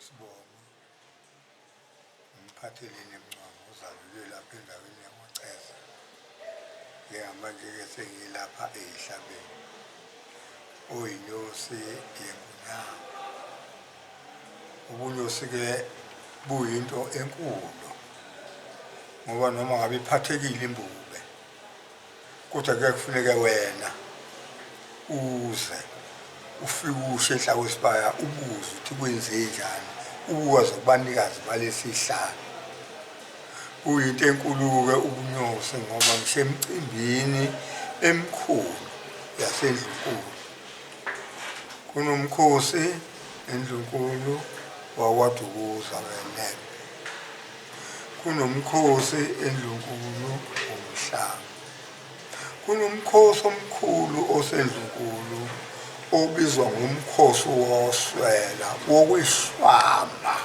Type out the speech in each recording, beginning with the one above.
isibongo, uMphatheleni Mncwango ozalelwe lapha endaweni yakwaCeza. Njengamanje-ke sengilapha eYihlabeni, oyinyosi yeNgonyama. Ubunyosi-ke buyinto enkulu ngoba noma ngabe iphathekile imbube kodwa kuye kufuneke wena uze ufike ushe enhla kwesibaya ubuze ukuthi kwenzenjani ubuwaze kubanikazi balesi sihlalo. Kuyinto enkulu-ke ubunyosi ngoba ngisho emicimbini emikhulu yaseNdlunkulu kunomkhosi eNdlunkulu wakwaDukuza weLembe, kunomkhosi eNdlunkulu woMhlanga, kunomkhosi omkhulu oseNdlunkulu obizwa ngomkhosi woswela wokweshwama.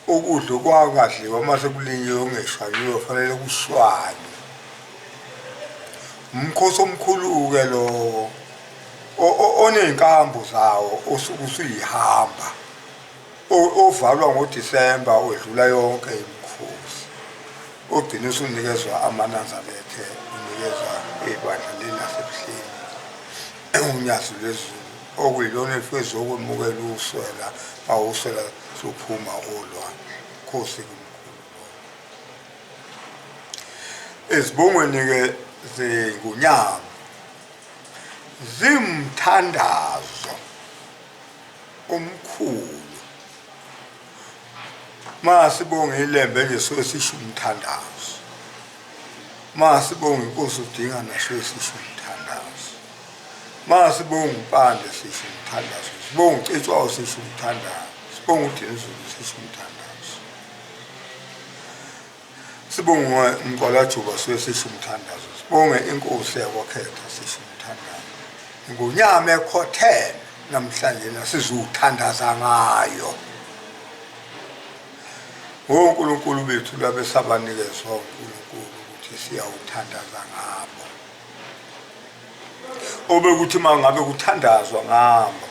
Ukudla okwakungadliwa uma sekulinyiwe kungeshwanyiwe kufanele kushwanywe. Umkhosi omkhulu-ke lowo oney'nkambu zawo osuke usuyihamba ovalwa ngoDisemba wedlula yonke imikhosi ogcina usunikezwa amaNazarethe unikezwa ibandla leli laseBuhleni uNyazi lwezulu okuyilona elifike lizokwemukela uswela mawuswela suphuma olwandle khosi kumkhulu lowo. Ezibongweni-ke zeNgonyama zimthandazo omkhulu masibonga iLembe nje suke sisho umthandazo masibonga inkosi uDingana suke sisho umthandazo masibonga uMpande sisho umthandazo sibonga uCetshwayo sisho umthandazo sibonga uDinizulu sisho umthandazo Sibonge uMgwalajuba suke sisho umthandazo. Sibonge inkosi yakwaKhetha sisho umthandazo. Ingonyama ekhotheme namhlanje nasizuthandaza ngayo. NgoNkulunkulu bethu labe sabanikezwa uNkulunkulu ukuthi siyawuthandaza ngabo. Obekuthi uma ngabe kuthandazwa ngabo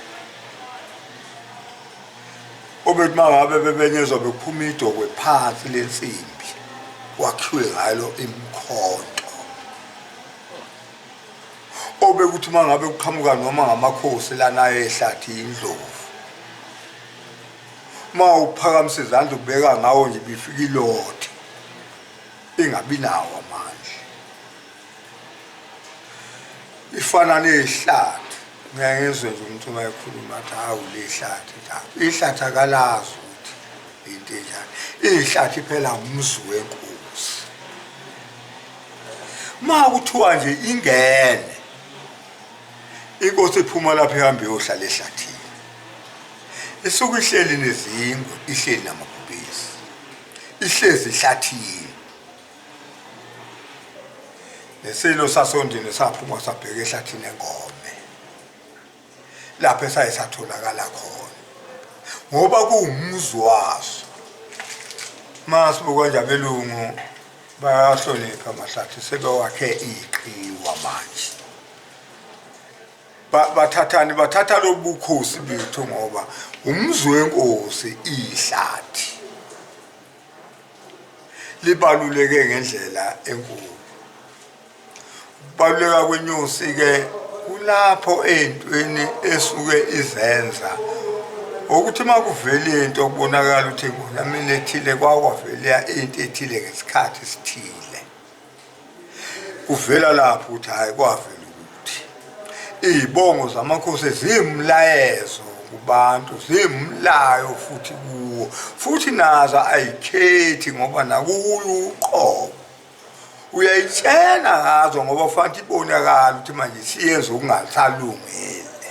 obethi uma ngabe bebenyezwa bekuphuma idokwe phansi lensimbi kwakhiwe ngalo imikhonto obekuthi uma ngabe kuqhamuka noma ngamakhosi lana ehlathi indlovu uma uphakamisa izandla ubeka ngawo nje bifika ilothe ingabi nawo amandla Ifana nehlathi. Ngeke ngizwe nje umuntu uma ekhuluma athi hawu lihlathi cha. Ihlathi akalazi ukuthi into enjani. Ihlathi phela umzi wenkosi. Uma kuthiwa nje ingene inkosi iphuma lapha ihambe iyohlala ehlathini. Isuke ihleli nezingwe, ihleli namabhubesi. Ihlezi ehlathini. Nesilo sasondini saphuma sabheka ehlathini eNgome lapho esaye satholakala khona ngoba kuwumuzi waso. Masibuka nje abelungu bayahlonipha amahlathi sebewakhe iqhiwa manje. Bathathani bathatha lobukhosi bethu ngoba umzi wenkosi ihlathi. Libaluleke ngendlela enkulu. Ukubaluleka kwenyosi-ke kulapho ey'ntweni esuke izenza ukuthi uma kuvela into kubonakala ukuthi ngonyameni ethile kwakwavelela into ethile ngesikhathi esithile. Kuvela lapho ukuthi hhayi kwavela ukuthi iy'bongo zamakhosi ziyimlayezo kubantu ziyimlayo futhi kuwo futhi nazo ayikhethi ngoba nakuyo uqobo uyayitshena ngazo ngoba fanele ibonakala ukuthi manje siyenza okungasalungile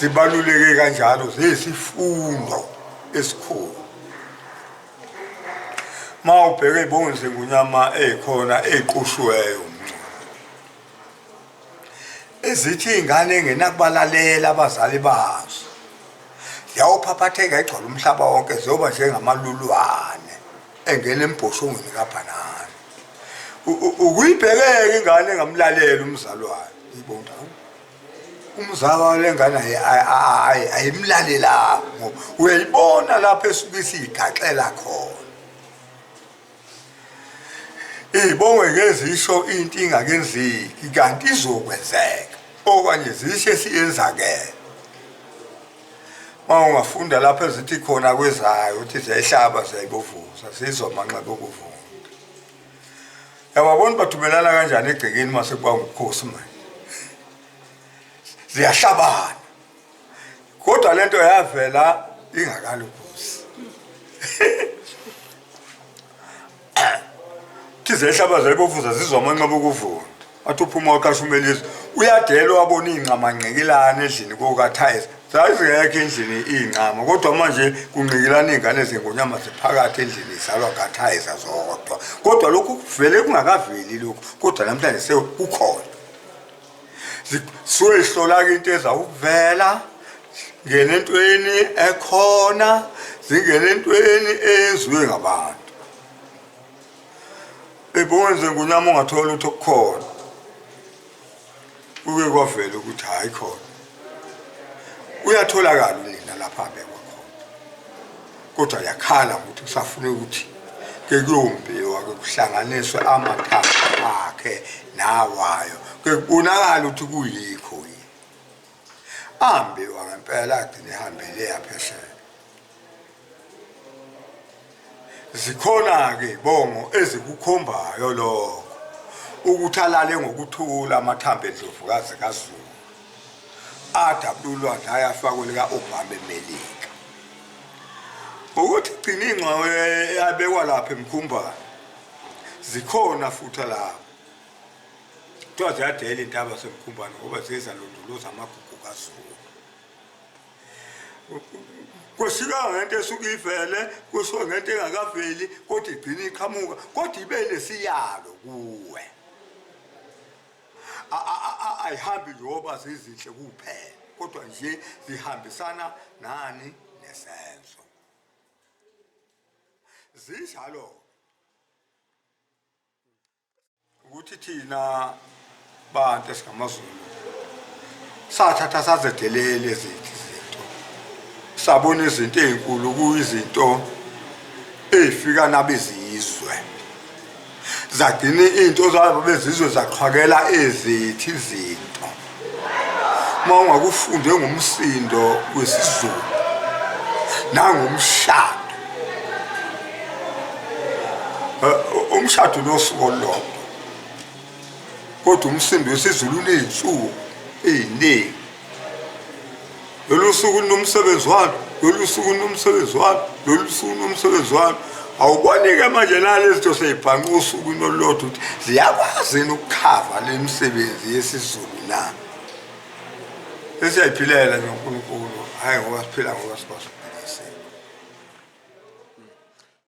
zibaluleke kanjalo ziyisifundo esikhulu uma ubheke iy'bongo zengonyama ey'khona ey'qoshiweyo ezithi iy'ngane engenakubalalela abazali bazo ziyawuphaphatheka igcwala umhlaba wonke ziyoba njengamalulwane engena embhoshongweni kabhanana ukuyibhekeka ingane engamlaleli umzali wayo ibona. Umzala wale ngane ayimlalelanga ngoba uyayibona lapho esuke isiyigaxela khona. Iy'bongo ke zisho into ingakenzeki kanti izokwenzeka okanye zisho esiyenzakele. Uma ungafunda lapho ezithi khona kwezayo ukuthi ziyayihlaba ziyayibovuza zizwa amanxeba okuvunda. Yababona bathumelana kanjani egcekeni uma sekuba ngubukhosi manje. Ziyahlabana. Kodwa lento yavela ingakalubuzi. Thizehla bazayibovuza zizwa amanxeba okuvunda. Athi uphuma waqasha umelizwe. Uyadela wabona iy'nqama nqikilana endlini kokathayisa. Zazingekho endlini iy'nqama kodwa manje kunqikilana iy'ngane zengonyama ziphakathi endlini zalwa kathayisa zodwa. Kodwa lokhu kuvele kungakaveli lokhu kodwa namhlanje sekukhona. Suke ihlola-ke into ezawukuvela ngena entweni ekhona zingena entweni eyenziwe ngabantu. Ebonze ngunyama ungathola ukuthi okukhona kuke kwavela ukuthi hhayi khona uyatholakala unina lapha abekwa khona kodwa yakhala ukuthi kusafuna ukuthi ke kuyombiwa ke kuhlanganiswe amathambo akhe nawayo ke kubonakala ukuthi kuyikho yini ambiwa ngempela agcine ehambele yaphesheya. Zikhona-ke bongo ezikukhombayo lokho ukuthi alale ngokuthula amathambo endlovukazi kaZulu adabula ulwandle ayafakwe lika-Obama eMelika. Ukuthi gcina ingxoxo eyabekwa lapha emkhumbane zikhona futhi lapho. Kuthiwa ziyadela iy'ntaba semkhumbane ngoba ziye zalondoloza amagugu kaZulu. Kwesika ngento esuke ivele, kusuka ngento engakaveli, kodwa igcina iqhamuka, kodwa ibe nesiyalo kuwe. Ayihambi njengoba zizinhle kuphela, kodwa nje zihambisana nani nesenzo. Zinjalo Ukuthi thina bantu esingamaZulu sathatha sazedelela ezethu izinto, sabona izinto ey'nkulu kuyizinto ey'fika nabezizwe, zagcina iy'nto zabo bezizwe zaqhwakela ezethu izinto. Uma ungakufunde ngomsindo wesiZulu nangomshado, umshado unosuku olulodwa kodwa umsindo wesiZulu uney'nsuku ey'ningi. Lolu suku lunomsebenzi walo, lolu suku lunomsebenzi walo, lolu suku lunomsebenzi walo. Awuboni-ke manje nalezi zinto seyibhanqa osukwini olulodwa ukuthi ziyakwazi yini ukukhava le misebenzi yesiZulu na? Sesiyayiphilela nje uNkulunkulu, hhayi ngoba siphila ngoba sikwazi.